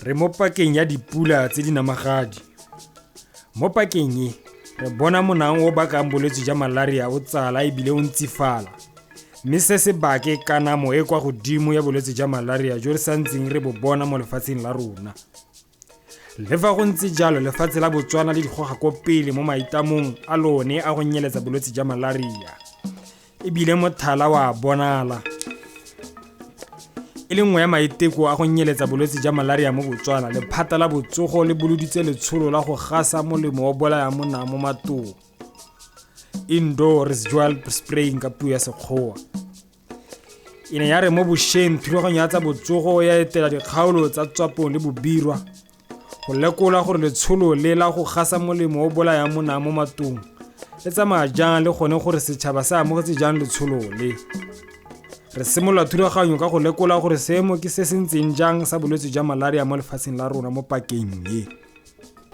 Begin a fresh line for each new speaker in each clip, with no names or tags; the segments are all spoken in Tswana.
Re mo pakeng ya dipula tse di namagadi. Mo pakeng e, re bona monang o bakang bolwetse jwa malaria o tsala ebile o ntsifala. Mme se se bake kanamo e kwa godimo ya bolwetse jwa malaria jo re santseng re bo bona mo lefatsheng la rona. Le fa go ntse jalo, lefatshe la Botswana le digoga ko pele mo maitamong a lone a go nyeletsa bolwetse jwa malaria. E bile mothala wa bonala. E le nngwe ya maiteko a go nyeletsa bolwetse jwa malaria mo Botswana, lephata la botsogo le boloditse letsholo la go gasa molemo wa bolaya monang mo matong. Indoor residual spraying ka puo ya Sekgowa. E ne ya re mo bošeng thulaganyo ya tsa botsogo ya etela dikgaolo tsa Tswapong le Bobirwa go lekola gore letsholo le la go gasa molemo o bolayang monang mo matong le tsamaya jang le gone gore setšhaba se amogetse jang letsholo le. Re simolola thulaganyo ka go lekola gore seemo ke se se ntseng jang sa bolwetse jwa malaria mo lefatsheng la rona mo pakeng e.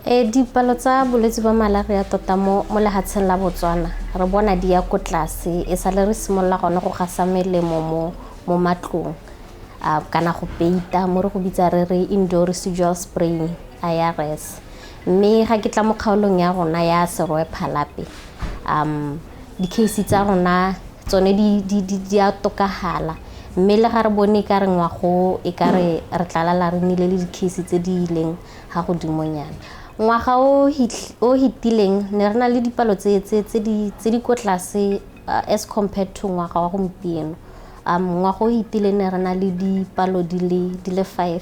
E, dipalo tsa bolwetse ba malaria tota mo mo lehatsheng la Botswana re bona di ya ko tlase e sale re simolola gone go gasa melemo mo mo matlong kana go peita mo re go bitsa re re indoor residual spraying IRS. Mme ga ke tla mo kgaolong ya rona ya Serowe Phalape di-case tsa rona tsone di a tokagala mme le ga re bone e ka re ngwago e ka re re tlalala re nnile le di-case tse di ileng ga godimonyana. Ngwaga o hitileng ne re na le dipalo tse di ko tlase as compared to ngwaga wa gompieno. Ngwaga o hitileng ne re na le dipalo di le 5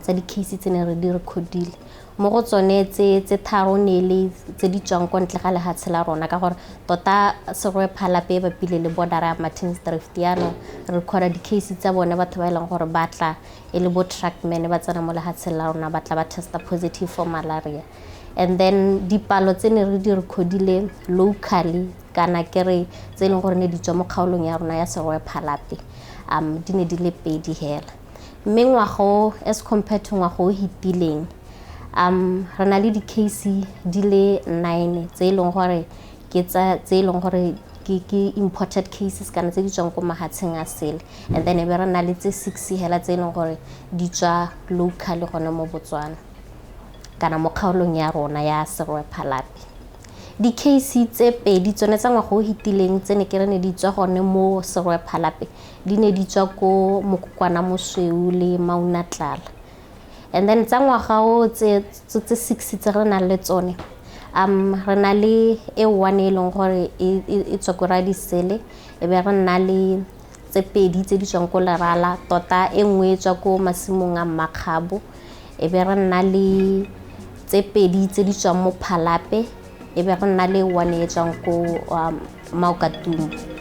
tsa di-case tse ne re di recordile. Mo go tsone tse tharo ne le tse di tswang kwa ntle ga lehatshe la rona ka gore tota Serowe Phalape e bapile le border ya Martins Drift, yaanong re recorda di-case tsa bone batho ba e leng gore ba tla e le bo truckman ba tsena mo lehatsheng la rona ba tla ba testa positive for malaria. And then dipalo tse ne re di recordile locally kana ke re tse e leng gore ne di tswa mo kgaolong ya rona ya Serowe Phalape di ne di le pedi hela. Mme ngwaga o as compared to ngwaga o hitileng re na le di-case di le 9 tse e leng gore ke tsa tse e leng gore ke imported cases kana tse di tswang ko mahatsheng a sele, and then e be re na le tse 6 hela tse e leng gore di tswa locally gone mo Botswana kana mo kgaolong ya rona ya Serowe Phalape. Di-case tse pedi tsone tsa ngwaga o hitileng tse ne ke re ne di tswa gone mo Serowe Phalape di ne di tswa ko Mokokwana Mosweu le Maunatlala. And then tsa ngwaga o tse 6 tse re nang le tsone re na le e one e leng gore e tswa ko Radisele, e be re nna le tse pedi tse di tswang ko Lerala, tota e nngwe e tswa ko masimong a Mmakgabo, e be re nna le tse pedi tse di tswang mo Phalape, e be re nna le one e tswang ko Maokatumo.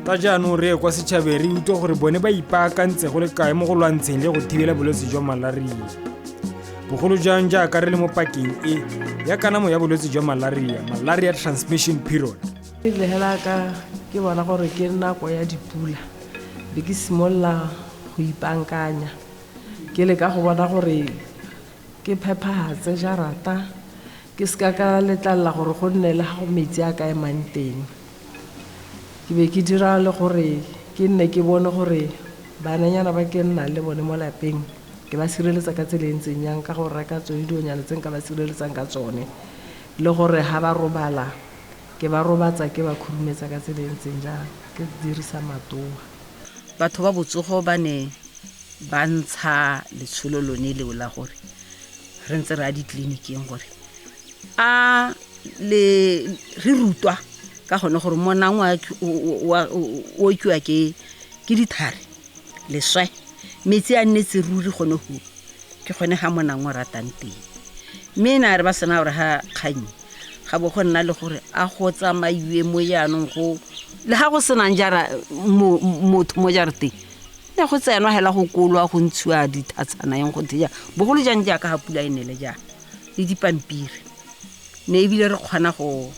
Ka jaanong re ye kwa setšhabeng re utlwe gore bone ba ipaakantse go le kae mo go lwantsheng le go thibela bolwetse jwa malaria. Bogolo jang jaaka re le mo pakeng e ya kanamo ya bolwetse jwa malaria, malaria transmission period.
Ile hela ka ke bona gore ke nako ya dipula, be ke simolola go ipaakanya. Ke leka go bona gore ke phephahatse jarata, ke seka ka letlalela gore go nne le ga metsi a ka emang teng. Ke be ke dira le gore ke nne ke bone gore bananyana ba ke nnang le bone mo lapeng ke ba sireletsa ka tsela e ntseng yang ka go reka tsone dilonyana tse nka ba sireletsang ka tsone, le gore ha ba robala ke ba robatsa ke ba khurumetsa ka tsela e ntseng jang ke dirisa matoa.
Batho ba botsogo ba ne ba ntsha letsholo lone leo la gore re ntse re ya ditleliniking gore a le re rutwa ka gone gore monang o okiwa ke dithare leswe metsi a nnetse ruri gone go ke gone ga monang o ratang teng. Mme na re ba sena gore ga kganye ga bo go nna le gore a go tsamaiwe mo jaanong go le ga go senang jara motho mo jarateng ne go tsenwa hela go kolwa go ntshiwa dithatshana eng go ntse jang bogolo jang jaaka ga pula e nele jang le dipampiri ne ebile re kgona go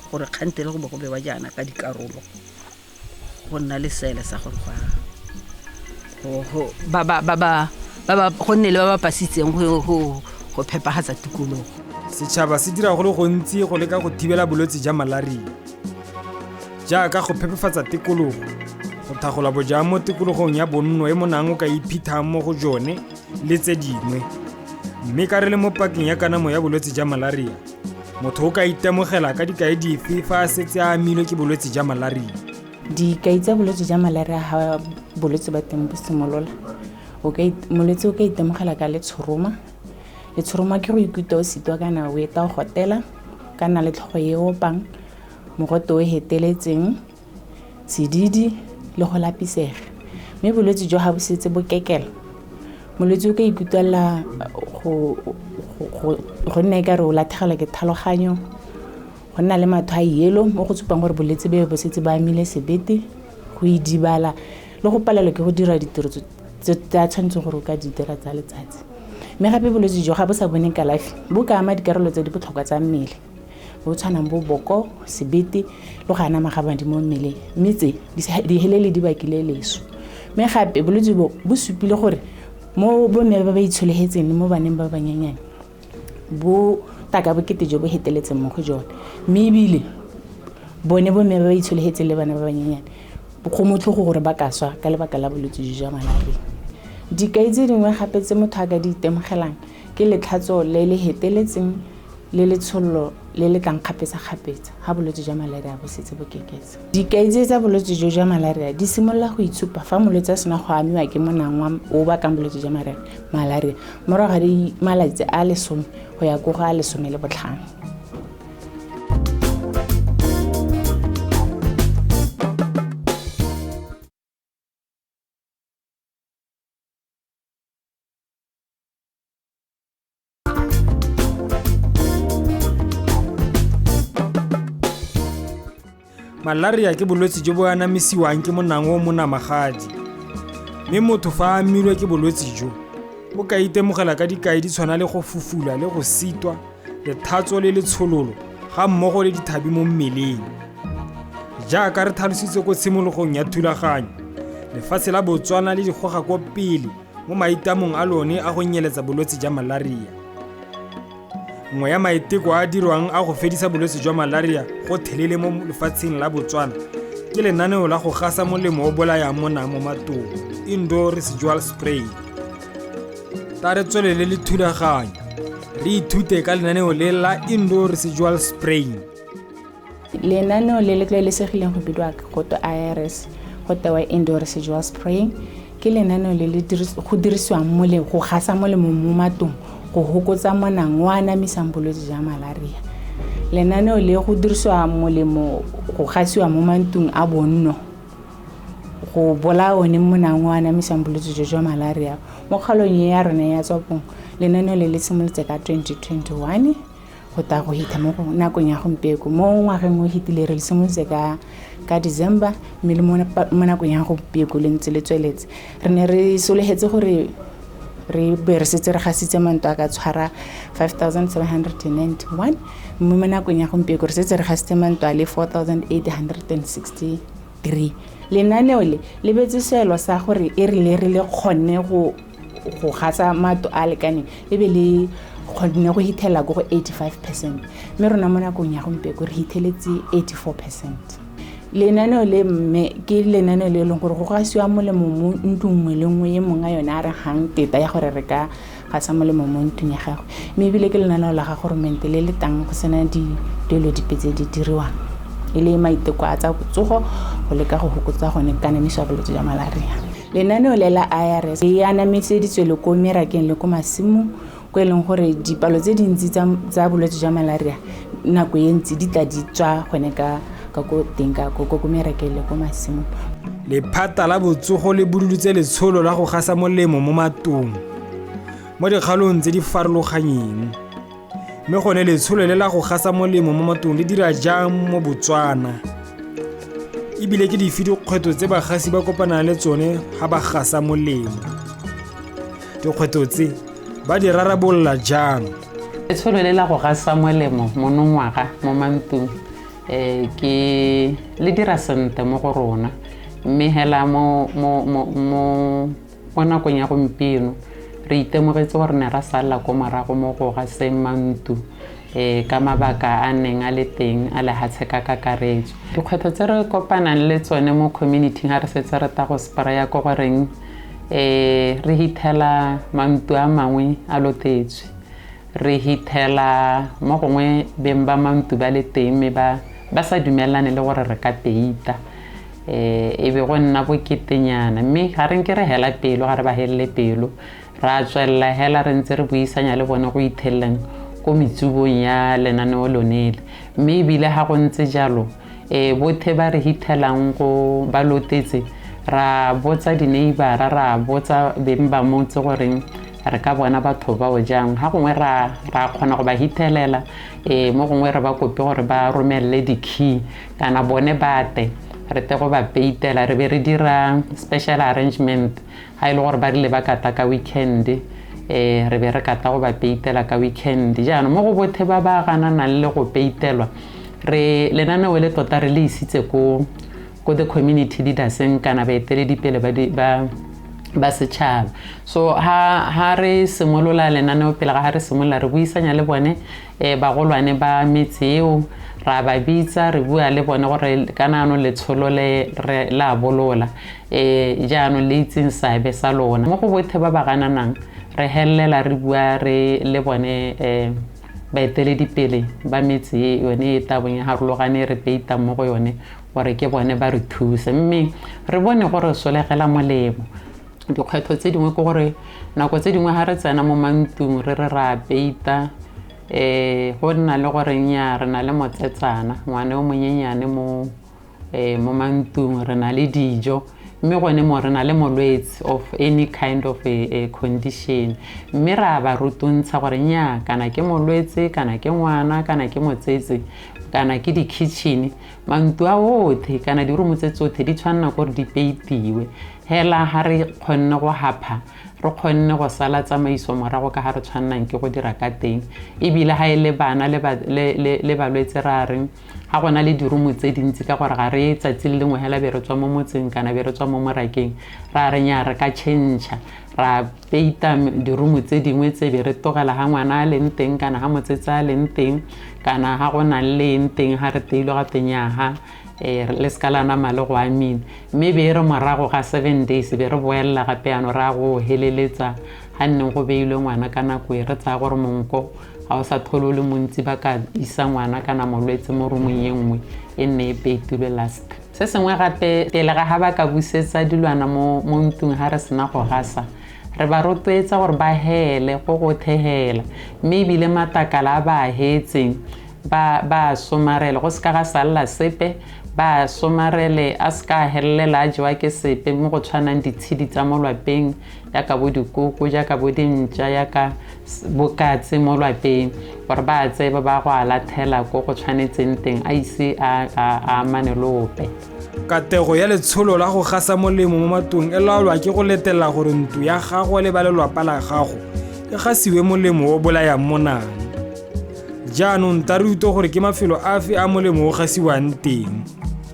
gore kgantele go bo go bewa jaana ka dikarolo go nna le seele sa gore go nne le ba ba pasitseng go phepagatsa tikologo.
Setšhaba se dira go le gontsi go leka go thibela bolwetse jwa malaria, jaaka go phepafatsa tikologo, go thagola bojang mo tikologong ya bonno e monang o ka iphithang mo go jone le tse dingwe. Mme ka re le mo pakeng ya kanamo ya bolwetse jwa malaria, motho o ka itemogela ka dikai dife fa a setse a amilwe ke bolwetse jwa malaria?
Dikai tsa bolwetse jwa malaria ha bolwetse ba teng bo simolola, molwetse o ka itemogela ka letshoroma. Letshoroma ke go ikutlwa o sitwa kana o eta o gotela, ka nna le tlhogo e opang, mogote o heteletseng, sedidi le go lapisega. Mme bolwetse jo ha bo setse bo kekela, molwetse o ka ikutlwela go nna ekare o latlhegelwa ke tlhaloganyo, go nna le matho a yellow mo go supang gore bolwetse bo setse bo amile sebete, go idibala le go palelwa ke go dira ditiro tse a tshwanetseng gore o ka di dira tsa letsatsi. Mme gape bolwetse jo ga bo sa bone kalafi bo ka ama dikarolo tse di botlhokwa tsa mmele, bo tshwanang bo boko, sebete le go anama ga madi mo mmeleng, mme tse di helele di bakile leso. Mme gape bolwetse bo bo supile gore mo bomme ba ba itsholegetseng le mo baneng ba banyenyane bo taka bokete jo bo heteletseng mo go jone, mme ebile bone bomme ba ba itsholegetseng le bana ba banyenyane go motlhogo gore ba ka swa ka lebaka la bolwetse jo jwa malaria. Dikai tse dingwe gape tse motho a ka di itemogelang ke letlhatso le le heteletseng le letshollo le le tlang kgapetsa-kgapetsa ga bolwetse jwa malaria bo setse bo keketsa. Dikai tse tsa bolwetse jo jwa malaria di simolola go itshupa fa molwetse a sena go amiwa ke monang o bakang bolwetse jwa malaria morago ga malatsi a 10 go ya ko go a 15.
Malaria ke bolwetse jo bo anamisiwang ke monang o monamagadi, mme motho fa a amilwe ke bolwetse jo o ka itemogela ka dikai di tshwana le go fufula le go sitwa, lethatso le letshololo ga mmogo le dithabi mo mmeleng. Jaaka re tlhalositse ko tshimologong ya thulaganyo, lefatshe la Botswana le di goga ko pele mo maitamong a lone a go nyeletsa bolwetse jwa malaria. Nngwe ya maiteko a dirwang a go fedisa bolwetse jwa malaria go thelele mo lefatsheng la Botswana ke lenaneo la go gasa molemo o bolayang monang mo matong, indoor residual spray. Ta re tswelele le thulaganyo, re ithute ka lenaneo le la indoor residual spray.
Lenaneo le le tlwaelesegileng go bidiwa go twe IRS, go tewa indoor residual spraying, ke lenaneo le le go dirisiwang molemo go gasa molemo mo matong go hokotsa monang o anamisang bolwetse jwa malaria. Lenaneo le go dirisiwa molemo go gasiwa mo mantlong a bonno go bolaya one monang o anamisang bolwetse jo jwa malaria. Mo kgaolong e ya rona ya Tswapong, lenaneo le le simolotse ka 2021 go tla go hitha mo nakong ya gompieno. Mo ngwageng o hitile re le simolotse ka December, mme le mo nakong ya gompieno le ntse le tsweletse. Re ne re sologetse gore re be re setse re gasitse mantlo a ka tshwara 5791, mme mo nakong ya gompieno re setse re gasitse mantlo a le 4863. Lenaneo le le beetse seelo sa gore e rile re le kgonne go gasa matlo a lekaneng, e be le kgonne go hithela ko go 85%, mme rona mo nakong ya gompieno re hitheletse 84%. Lenaneo le mme ke lenaneo le e leng gore go gasiwa molemo mo ntlong nngwe le nngwe e mongwe a yone a re gang teta ya gore re ka gasa molemo mo ntlong ya gagwe, mme ebile ke lenaneo la ga goromente le le tang go sena dilo dipe tse di diriwang, e le maiteko a tsa botsogo go leka go hokotsa gone kanamiso ya bolwetse jwa malaria. Lenaneo le la IRS le anamiseditswe le ko merakeng le ko masimong, ko e leng gore dipalo tse dintsi tsa bolwetse jwa malaria nako e ntsi di tla di tswa gone ka ko teng ka ko merakeng le ko masimong.
Lephata la botsogo le budulutse letsholo la go gasa molemo mo matong mo dikgaolong tse di farologanyeng, mme gone letsholo le la go gasa molemo mo matong le dira jang mo Botswana? Ebile ke dife dikgwetlho tse bagasi ba kopanang le tsone ga ba gasa molemo? Dikgwetlho tse ba di rarabolola jang?
Letsholo le la go gasa molemo monongwaga mo mantlong ke le dira sentle mo go rona, mme hela mo nakong ya gompieno re itemogetse gore ne ra salla ko morago mo go gaseng mantlo ka mabaka a neng a le teng a lehatshe ka kakaretso. Dikgwetlho tse re kopanang le tsone mo community ga re setse re ta go spraya ko goreng re hithela mantlo a mangwe a lotetswe. Re hithela mo gongwe beng ba mantlo ba le teng mme ba sa dumelane le gore re ka peita, e be go nna boketenyana. Mme ga re nke re hela pelo, ga re ba helele pelo, ra tswelela hela re ntse re buisanya le bone go itheleleng ko metsubong ya lenaneo lonele. Mme ebile ga go ntse jalo, bothe ba re hithelang go ba lotetse, ra botsa di-neighbora, ra botsa beng ba motse goreng re ka bona batho bao jang. Ga gongwe ra kgona go ba hithelela, mo gongwe re ba kope gore ba romelele di-key kana bone ba te re te go ba peitela. Re be re dira special arrangement ga e le gore ba rile ba kata ka weekend, re be re kata go ba peitela ka weekend. Jaanong mo go bothe ba ba gananang le go peitelwa, re lenaneo le tota re le isitse ko the community leaderseng kana baeteledipele ba setšhaba. So ha re simolola lenaneo, pele ga re simolola re buisanya le bone, bagolwane ba metse eo, ra ba bitsa, re bua le bone gore kana ano letsholo le re la bolola, jaanong le itseng seabe sa lona. Mo go bothe ba ba gananang, re helela re bua re le bone, baeteledipele ba metse yone e tabong e harologane re peitang mo go yone, gore ke bone ba re thuse. Mme re bone gore solegela molemo. Dikgwetlho tse dingwe ke gore nako tse dingwe ga re tsena mo mantlong re re ra peita, go nna le gore nnyaa, re na le motsetsana, ngwana yo monyenyane mo mantlong, re na le dijo, mme gone mo re na le molwetse of any kind of a condition. Mme ra ba rutuntsha gore nnyaa, kana ke molwetse, kana ke ngwana, kana ke motsetse, kana ke di-kitchen, mantlo a otlhe kana dirumo tse tsotlhe di tshwanela gore di peitiwe. Hela ha re kgonne go hapha, re kgonne go sala tsamaiso morago ka ha re tshwannang ke go dira ka teng. Ebile ha e le bana le balwetse, ra reng ga gona le dirumo tse dintsi ka gore ga re tsatsi le lengwe hela be re tswa mo motseng kana be re tswa mo morakeng, ra re nya re ka change, ra peita dirumo tse dingwe tse be re tlogela ha ngwana a leng teng kana ha motsetse a leng teng kana ha go nang le eng teng, ha re teilwe ga teng ya ha, le seka la nama le go amile. Mme be re morago ga 7 days be re boelela gape ano ra go heleletsa ga nneng go beilwe ngwana ka nako e re tsaya gore monko ga o sa thole o le montsi, ba ka isa ngwana kana molwetse mo roomong e nngwe e nne e peitilwe last. Se sengwe gape, pele ga ha ba ka busetsa dilwana mo ntlong ga re sena go gasa, re ba rotloetsa gore ba hele go go thehela, mme ebile matakala a ba a hetseng ba somarele, go seka ga salla sepe, ba somarele a seka a helelela a jewa ke sepe mo go tshwanang ditshedi tsa mo lwapeng, jaaka bo dikoko, jaaka bo dintša, jaaka bokatse mo lwapeng, gore ba tseye ba ba go a lathela ko go tshwanetseng teng, a ise a amane le ope.
Katego ya letsholo la go gasa molemo mo matlong e laolwa ke go letela gore ntlo ya gago le ba lelwapa la gago e gasiwe molemo o bolayang monang. Jaanong ta re utlwe gore ke mafelo afe a molemo o gasiwang teng.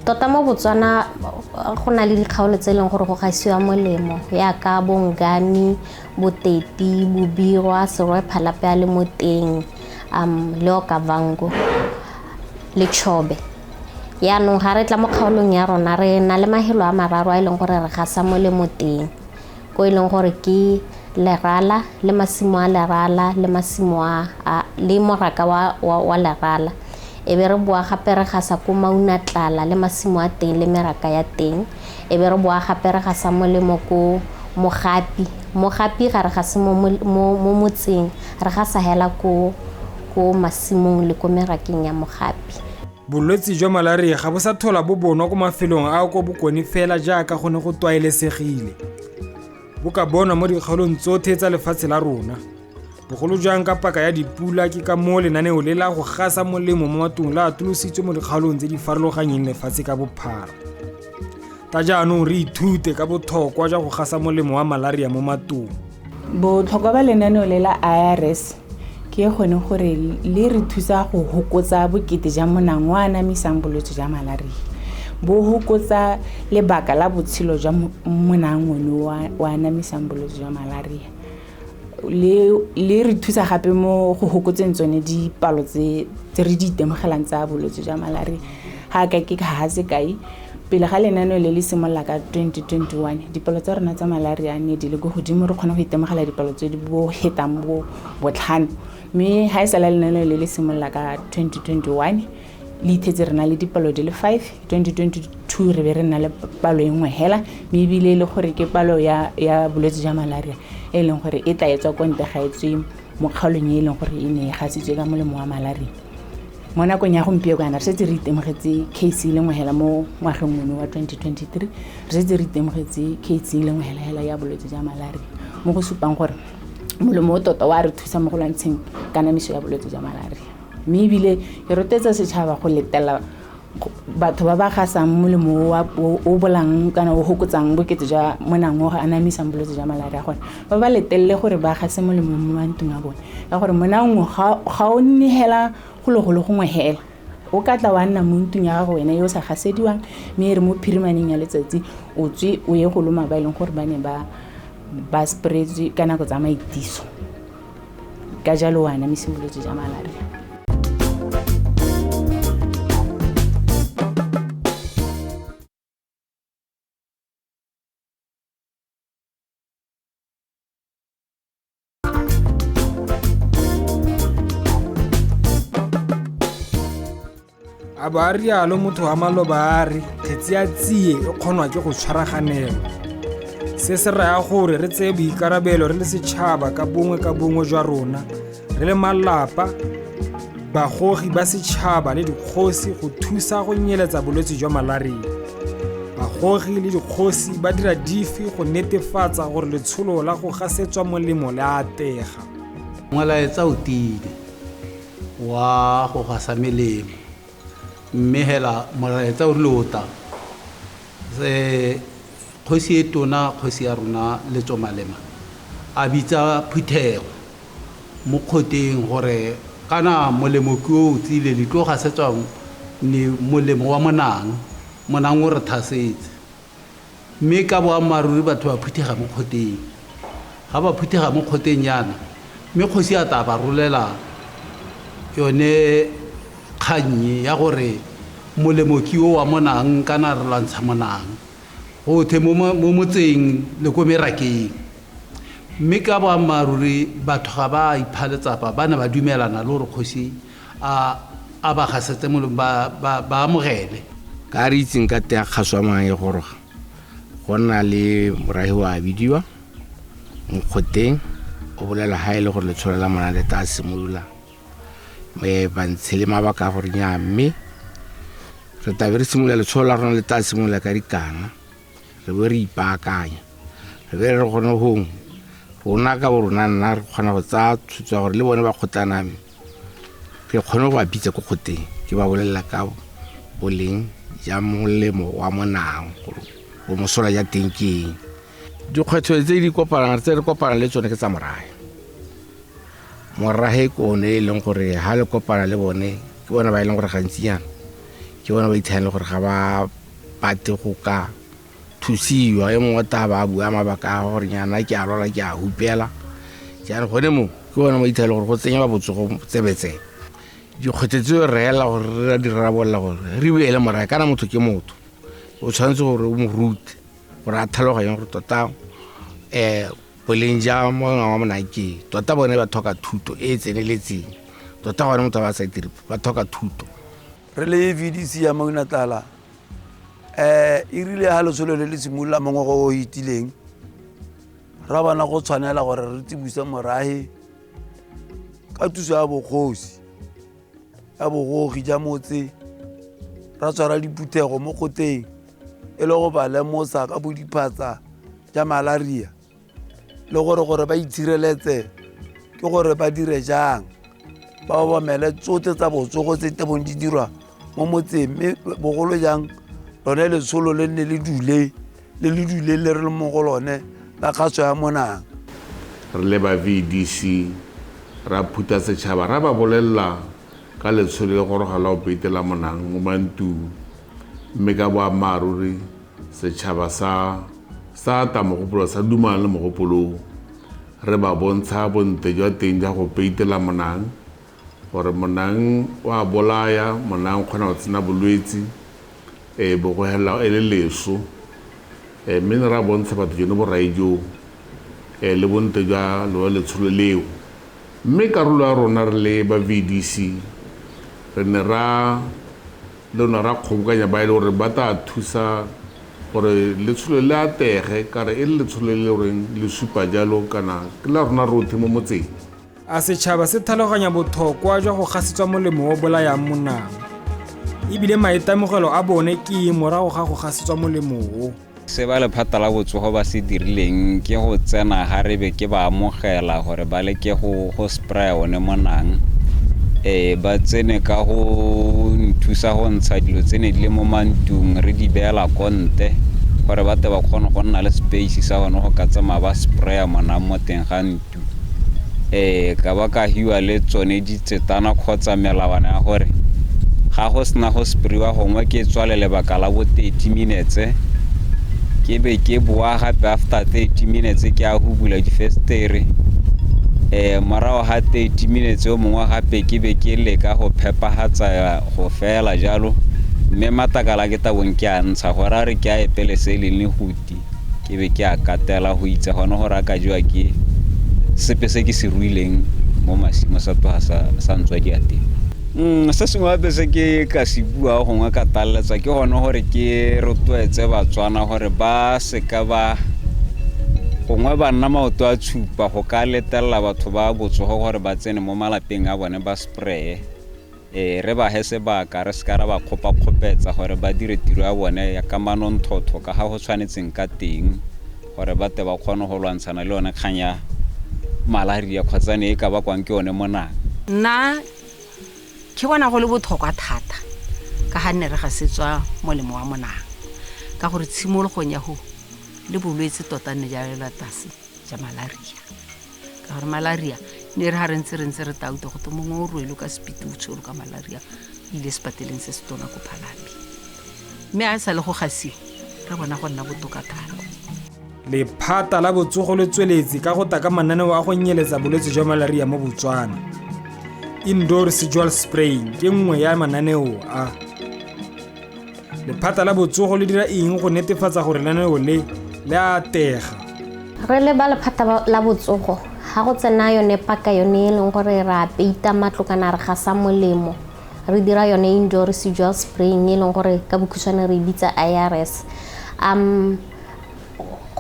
Tota mo Botswana go na le dikgaolo tse e leng gore go gasiwa molemo, yaka Bongami, Boteti, Bobirwa, Serowe Phalapea le Moteng, le Okavango le Chobe. Yaanong ga re tla mo kgaolong ya rona, re na le mahelo a mararo a e leng gore re gasa molemo teng, ko e leng gore ke Lerala le masimo a Lerala le masimo a le moraka wa Lerala. E be re boa gape re gasa ko Maunatlala le masimo a teng le meraka ya teng. E be re boa gape re gasa molemo ko Mogapi. Mogapi ga re gase mo motseng, re gasa hela ko masimong le ko merakeng ya Mogapi.
Bolwetse jwa malaria ga bo sa tlhola bo bonwa ko mafelong a ko bokone fela jaaka go ne go tlwaelesegile. Bo ka bonwa mo dikgaolong tsotlhe tsa lefatshe la rona, bogolo jang ka paka ya dipula. Ke ka moo lenaneo le la go gasa molemo mo matlong la atolositswe mo dikgaolong tse di farologanyeng lefatshe ka bophara. Ta jaanong re ithute ka botlhokwa jwa go gasa molemo wa malaria mo matlong.
Botlhokwa ba lenaneo le la IRS ke gone gore le re thusa go hokotsa bokete ja monang o anamisang bolwetse jwa malaria, bo hokotsa lebaka la botshelo jwa monang one o anamisang bolwetse jwa malaria, le re thusa gape mo go hokotseng tsone dipalo tse re di itemogelang tsa bolwetse jwa malaria. Ga ka ke ga sekai, Pele ga lenaneo le le simolola ka 2021, dipalo tsa rona tsa malaria ne di le ko godimo, re kgona go itemogela dipalo tse di bo hetang bo botlhano. Mme ga e sala lenaneo le le simolola ka 2021, le ithetse re na le dipalo di le 5. 2022 re be re nna le palo e nngwe hela, mme ebile e le gore ke palo ya bolwetse jwa malaria e leng gore e tla e tswa ko ntle, ga e tswe mo kgaolong e leng gore e ne e gasitswe ka molemo wa malaria. Mo nakong ya gompieno kana re setse re itemogetse case e le nngwe hela mo ngwageng ono wa 2023, re setse re itemogetse case e le nngwe hela hela ya bolwetse jwa malaria, mo go supang gore molemo o tota wa re thusa mo go lwantsheng kanamiso ya bolwetse jwa malaria. Mme ebile ke rotloetsa setšhaba go letela batho ba ba gasang molemo o bolang kana o fokotsang bokete jwa monang o anamisang bolwetse jwa malaria, gore ba ba letelele gore ba gase molemo mo mantlong a bone, ka gore monang ga o nne hela go le go le gongwe hela, o ka tla wa nna mo ntlong ya gago wena yo o sa gasediwang, mme e re mo phirimaneng ya letsatsi o tswe o ye go loma ba e leng gore ba ne ba spread-tswe ka nako tsa maitiso, ka jalo wa anamisa bolwetse jwa malaria.
A bo a rialo motho wa maloba a re kgetsi ya tsie e kgonwa ke go tshwaraganelwa. Se se raya gore re tseye boikarabelo re le setšhaba ka bongwe jwa rona, re le malapa, bagogi ba setšhaba le dikgosi go thusa go nyeletsa bolwetse jwa malaria. Bagogi le dikgosi ba dira dife go netefatsa gore letsholo la go gasetswa molemo le a atlega.
Molaetsa o tiile wa go gasa melemo, mme hela molaetsa o rile o tla. Kgosi e tona, kgosi ya rona Letso Malema, a bitsa phuthego mo kgoteng gore kana molemo ke o tsile le tlo gasetswa ne molemo wa monang, monang o re thasetse. Mme ka boammaaruri batho ba phuthega mo kgoteng. Ga ba phuthega mo kgoteng jaana, mme kgosi a tla ba rolela yone kgang ya gore molemo ke o wa monang kana re lwantsha monang gothe mo motseng le ko merakeng. Mme ka boammaaruri batho ga ba ipha letsapa, ba ne ba dumelana le gore kgosi a ba gasetse molemo, ba amogele.
Ka re itseng ka teng kgaso ya mang e goroga, go nna le morahi wa bidiwa nkgoteng, o bolela ha e le gore letsholo la monang le tla simolola, ba ntshe le mabaka a gore nnyaa, mme re tla be re simolola letsholo la rona le tla simolola ka dikana, re be re ipaakanya, re be re kgone go rona ka bo rona nna re kgona go tsaya tshwetso ya gore le bone ba kgotlana me, re kgone go ba bitsa ko kgoteng, ke ba bolelela ka boleng ja molemo wa monang gore bo mosola ja teng ke eng. Dikgwetlho tse di kopanang, tse re kopanang le tsone ke tsa morahe. Morahe ke one e leng gore ha le kopana le bone, ke bona ba e leng gore gantsinyana ke bona ba ithayang le gore ga ba batle go ka thusiwa. E mongwe tla ba bua mabaka a gore nyana ke a lwala, ke a hupela. Jaanong gone mo ke bona ba ithayang le gore go tsenya ba botsogo tsebetsebe. Dikgwetlho tseo re reela gore re di rarabolola gore re buele morahe, kana motho ke motho, o tshwanetse gore o mo rute gore a tlhaloganye gore tota boleng ja mongwe wa monang ke eng. Tota bone ba tlhoka thuto e e tseneletseng, tota gone motho ba sa itire, ba tlhoka thuto.
Re le VDC ya Maunatlala, e rile ha letsholo le le simolola mo ngwaga o o fetileng, ra bona go tshwanela gore re tsibose morahe ka thuso ya bogosi, ya bogogi ja motse, ra tshwara diphuthego mo kgoteng e le go ba lemosa ka bodiphatsa ja malaria, le gore ba itshireletse ke gore ba dire jang, ba obamele tsotlhe tsa botsogo tse tebong di dirwa mo motseng, mme bogolo jang lone letsholo le nne le dule, le le dule le re le mo go lone la kgaso ya monang.
Re le ba VDC ra phutha setšhaba, ra ba bolelela ka letsholo le goroga la go peitela monang mo mantung, mme ka boammaaruri setšhaba sa ata mogopolo, sa dumana le mogopolo. Re ba bontsha bontle jwa teng jwa go peitela monang, gore monang o a bolaya, monang o kgona go tsena bolwetse. E bo go helela e le leso. Mme ne ra bontsha batho jone borai joo le bontle jwa lone letsholo leo. Mme karolo ya rona re le ba VDC re ne ra le rona ra kgobokanya ba e le gore ba tla thusa gore letsholo le atege ka re e le letsholo le le goreng le supa jalo kana ke la rona rotlhe mo motseng.
A setšhaba se tlhaloganya botlhokwa jwa go gasetswa molemo o bolayang monang? Ebile maitemogelo a bone ke eng morago ga go gasetswa molemo o?
Se ba lephata la botsogo ba se dirileng ke go tsena ga re be ke ba amogela gore ba leke go spraya one monang. Ba tsene ka go nthusa go ntsha dilo tse ne di le mo mantung re di beela konte gore ba tle ba kgone go nna le space sa bone go ka tsamaya ba spraya monang mo teng ga ntu. Ka ba ka hiwa le tsone ditsetana kgotsa melawana ya gore ga go sena go sprayiwa gongwe ke tswale lebaka la bo 30 minutes, ke be ke boa gape after 30 minutes ke a go bula difestere. Morago ga 30 minutes o mongwe gape ke be ke leka go phepagatsa go fela jalo, mme matlakala ke tabong ke a ntsha gore a re ke a epele se leng lehuti, ke be ke a katela go itse gone gore a ka jewa ke sepe se ke se ruileng mo masimo sa tloga sa ntswa diateng. Se sengwe gape se ke ka se bua gongwe ka tlaleletsa ke gone gore ke rotloetse Batswana gore ba seka ba gongwe ba nna maoto a tshupa go ka letelela batho ba botsogo gore ba tsene mo malapeng a bone ba spraye. Re ba he sebaka re seka ra ba kgopakgopetsa gore ba dire tiro ya bone ya ka manontlhotlho ka ga go tshwanetseng ka teng gore ba tle ba kgone go lwantshana le yone kgang ya malaria kgotsa ne e ka bakwang ke yone monang.
Nna ke bona go le botlhokwa thata ka ga nne re gasetswa molemo wa monang, ka gore tshimologong ya go le bolwetse tota nne ja lelwa tlase ja malaria, ka gore malaria ne re ha re ntse re tauta go to mongwe o ruelwe ka sepiti o tshwerwe ka malaria ile sepateleng se se tona ko Palapye, mme a sa le go gasiwa re bona go nna botoka thata.
Lephata la botsogo le tsweletse ka go taka mananeo a go nyeletsa bolwetse jwa malaria mo Botswana. Indoor residual spraying ke nngwe ya mananeo a. Lephata la botsogo le dira eng go netefatsa gore lenaneo le le a atega?
Re le ba lephata la botsogo ga go tsena yone paka yone e leng gore re a peita matlo kana re gasa molemo, re dira yone indoor residual spraying e leng gore ka bokhutshwane re e bitsa IRS.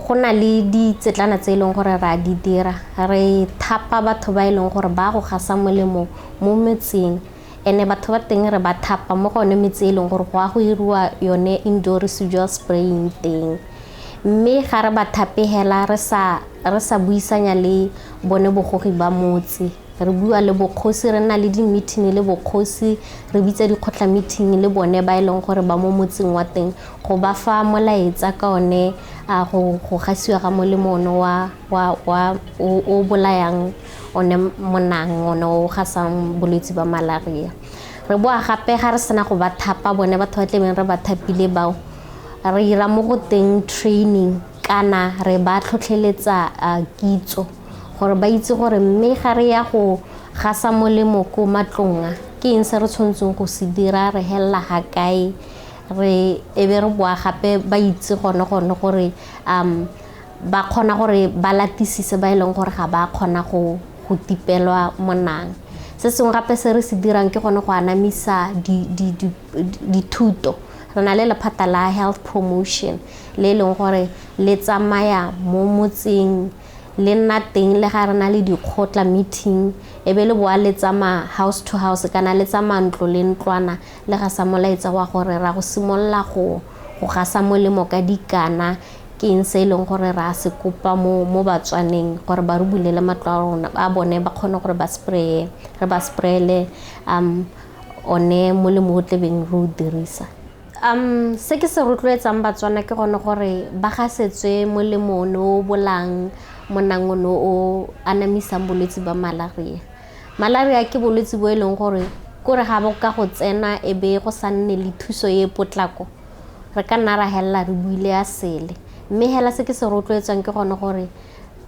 Go na le ditsetlana tse e leng gore re a di dira, re thapa batho ba e leng gore ba go gasa molemo mo metseng, ene batho ba teng re ba thapa mo go one metse e leng gore go a go iriwa yone indoor residual spraying teng. Mme ga re ba thape hela re sa buisanya le bone bogogi ba motse, re bua le bokgosi, re nna le di-meeting le bokgosi, re bitsa dikgotla meeting le bone ba e leng gore ba mo motseng wa teng go ba fa molaetsa ka one a go gasiwa ga molemo ono wa o bolayang one monang one o gasang bolwetse ba malaria. Re boa gape ga re sena go ba thapa bone batho ba tlebeng re ba thapile bao, re ira mo go teng training kana re ba tlhotlheletsa kitso gore ba itse gore mme ga re ya go gasa molemo ko matlong a ke eng se re tshwanetseng go se dira, re helela ga kae, re e be re boa gape ba itse gone gore ba kgona gore ba latisise ba e leng gore ga ba kgona go tipelwa monang. Se sengwe gape se re se dirang ke gone go anamisa dithuto. Re na le lephata la health promotion le e leng gore le tsamaya mo motseng le nna teng le ga re na le dikgotla meeting, e be le boa le tsamaya house to house kana le tsamaya ntlo le ntlwana le gasa molaetsa wa gore ra go simolola go gasa molemo ka dikana, ke eng se e leng gore ra se kopa mo Batswaneng gore ba re bulele matlo a rona a bone ba kgone gore ba spraye, re ba sprayele one molemo o tlebeng re o dirisa. Se ke se rotloetsang Batswana ke gone gore ba gasetswe molemo ono o bolang monang ono o anamisang bolwetse ba malaria. Malaria ke bolwetse bo e leng gore kore ga bo ka go tsena e be go sa nne le thuso e potlako, re ka nna ra helela re buile a sele. Mme hela se ke se rotloetsang ke gone gore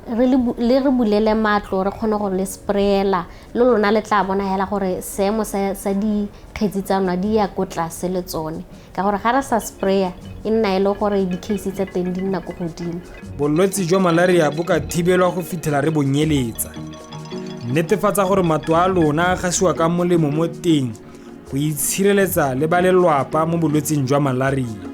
Re le re bulele matlo, re kgone go le sprayela le lona, le tla bona hela gore seemo sa dikgetsi tsa lona di ya ko tlase le tsone, ka gore ga re sa spraya e nna e le gore di-case tsa teng di nna ko godimo.
Bolwetse jwa malaria bo ka thibelwa go fitlhela re bo nyeletsa. Netefatsa gore matlo a lona a gasiwa ka molemo mo teng go itshireletsa le ba lelwapa mo bolwetseng jwa malaria.